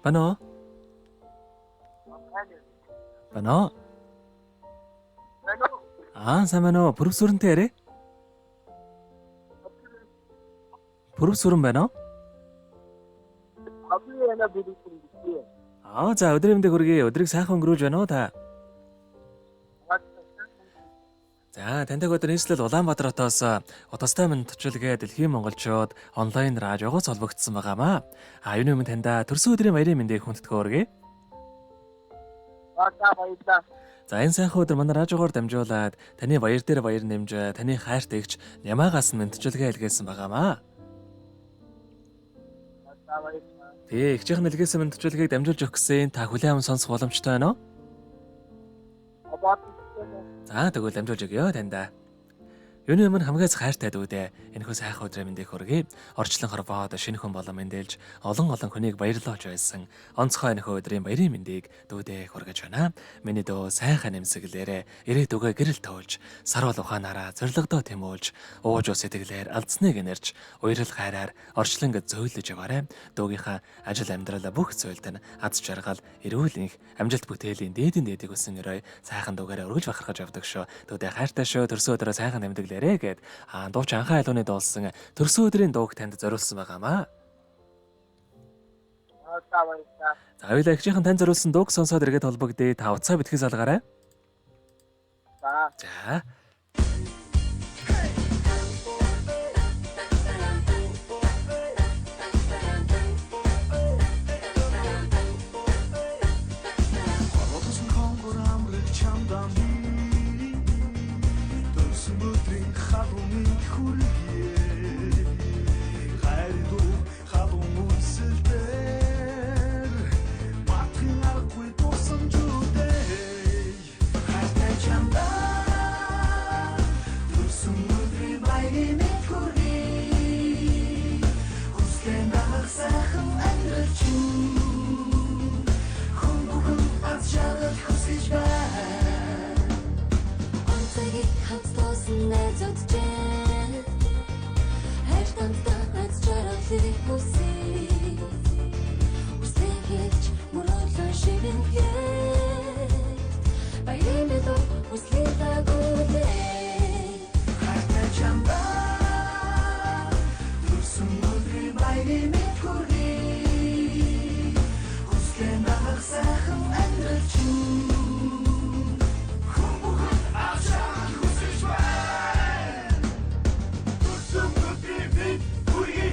Байна уу? Байна уу? Байна уу? Аа, сайн байна уу? Пүрэв сүрэнтэй яриа. Пүрэв сүрэн байна уу? Би яна бүлэг. Аа, за өдрийн мэндийг хүргэе. Өдрийг сайхан өнгөрүүлж байна уу та? За, тантай өдөр нийслэл Улаанбаатар хотоос Утастай минь төчөлгээ дэлхийн монголчууд онлайн радиогоос холбогдсон байгаамаа. А юуны өмнө таньда төрсөн өдрийн баярын мэндийг хүндэтгэн хүргэе. За, баярлалаа. За, энэ сайхан өдөр манай радиогоор дамжуулаад таны баяр дээр баяр нэмж, таны хайрт эгч Нямаагаас нь мэдчилгээ илгээсэн байгаамаа. За, баярлалаа. Тэ, эгчийнх нь илгээсэн мэдчилгээг дамжуулж өгөх гэсэн та хүлээн аван сонсох боломжтой байна уу? За, тэгвэл дамжуулж өгье таньда. Юуны өмнө хамгийн хайртай дүүдээ энэхүү сайхан өдрийн мэндийг хүргэе. Орчлон хорвоод шинэ хүн болон мэндэлж олон олон хүнийг баярлуулж байсан онцгой энэхүү өдрийн баярын мэндийг дүүдээ хүргэж байна. Миний дөө сайхан нэмсэглээрээ ирээдүгөө гэрэл туулж саруул ухаанаараа зоригдоо тэмүүлж ууж ус сэтгэлээр алдсныг нэрч уярл хайраар орчлон гэж зөөлөж яваарай. Дүүгийнхаа ажил амьдрал бүх зүйлд нь аз жаргал, эрүүл энх, амжилт бүтээлийн дээдэн дээдийг өсөн өрөө сайхан дүүгээрээ өргөж бахархаж явдаг шүү. Дүүдээ хайртай шүү. Төрсөн өдрөө сайхан тэмдэглээрэй гэд дууч анхаа алууны дуулсан төрсөн өдрийн дууг танд зориулсан байгаамаа. За, баярлалаа. За, хоёлаа эгчийнхэн танд зориулсан дууг сонсоод эргээд холбогдъё. Та уцаа битгий салгаарай. За. За. Хорволсон хонгор амраг чамдаа би төрсөн өдрийн халуун мэнд хүргэе. Хайр дүү халуун үнсэлдэр батхын аргагүй дурсамжүүдээ. Хайртай чамдаа төрсөн өдрийн баярын мэнд хүргэе. Хүслээ дагах сайхан амьдрал чинь хүн бүхэн аз жаргал хүсэж байна. Онцгийг хамт туусан найзууд чинь хайр тандаа аз жаргалыг хүсье. Хүслээ хэлж мөрөөдлөө шивэнгээд баярын бэлэг хүслийг дагуулээ. Хайртай чамдаа төрсөн өдрийн баярын мэнд хүргэе. Хүслээ дагах сайхан амьдрал чинь хүн бүхэн аз жаргал хүсэж байна. Төрсөн өдрийн мэнд хүргэе.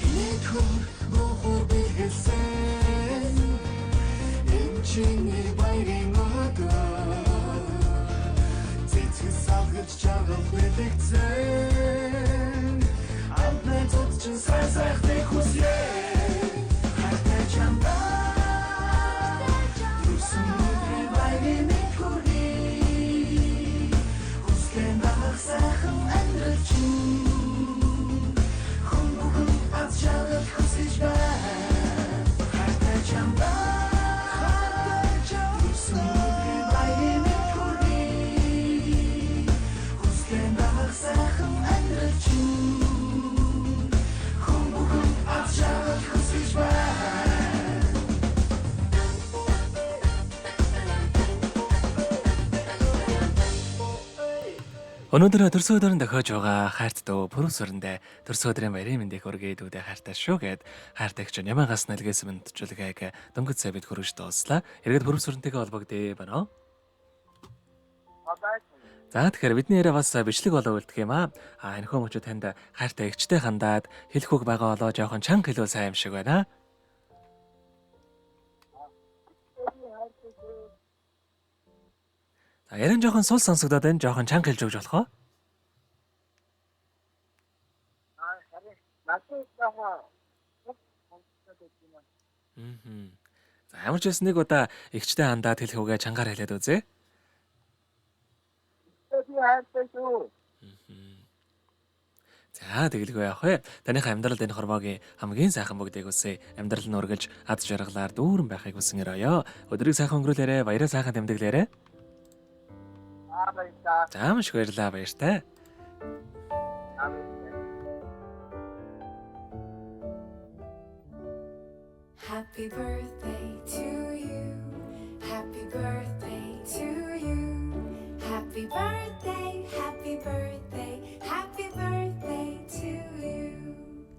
Инэхүр мохор бэлгэлсэн энэ чиний баярын өдөр. Цэцэг салгаж жаргал бэлэгцэн амт найзууд чинь сайн сайхныг хүсье. Хайртай чамдаа төрсөн өдрийн баярын мэнд хүргэе. Хүслээ дагах сайхан амьдрал чинь хүн бүхэн аз жаргал хүсэж байна. Хайртай чамдаа төрсөн өдрийн баярын мэнд хүргэе. Хүслээ дагах сайхан амьдрал чинь хүн бүхэн аз жаргал хүсэж байна. Өнөөдөр төрсөн өдөр нь дохиож байгаа хайрт дөө пүрэв сүрэндээ төрсөн өдрийн баярын мэндийг хүргэе дүүдээ хайртай шүү гэд хайртай эгч Нямаагаас нэлгээсэн мэдчилгээг дөнгөж сая бид хүргэж дууслаа. Эргээд пүрэв сүрэнтэйгээ холбогдъё байна уу? За, тэгэхээр бидний яриа бас бичлэг болоо үлдэх юм аа. А энэхүү мөчөө танд хайртай эгчтэй хандаад хэлэх үг байгаа болоо жоохон чанга хэлвэл сайн юм шиг байна. За, яриан жоохон сул сонсогдоод байна. Жоохон чанга хэлж өгч болох уу? Харин надад жоохон сонсогдоод байдаг юм аа. Мм. За, ямар ч байсан нэг удаа эгчтэй хандаад хэлэх үгээ чангаар хэлээд үзье. Би хайртай шүү. За тэгэлгүй яах вэ? Таныхаа амьдралд энэ хорвоогийн хамгийн сайхан бүгдийг хүсье. Амьдрал нь үргэлж аз жаргалаар дүүрэн байхыг хүсэн өрөөё. Өдрийг сайхан өнгөрүүлээрэ, баяраа сайхан тэмдэглээрэ. За баярлалаа. За маш их баярлалаа, баяртай. За баярлалаа. Happy birthday to you. Happy birthday to you. Happy birthday, happy birthday.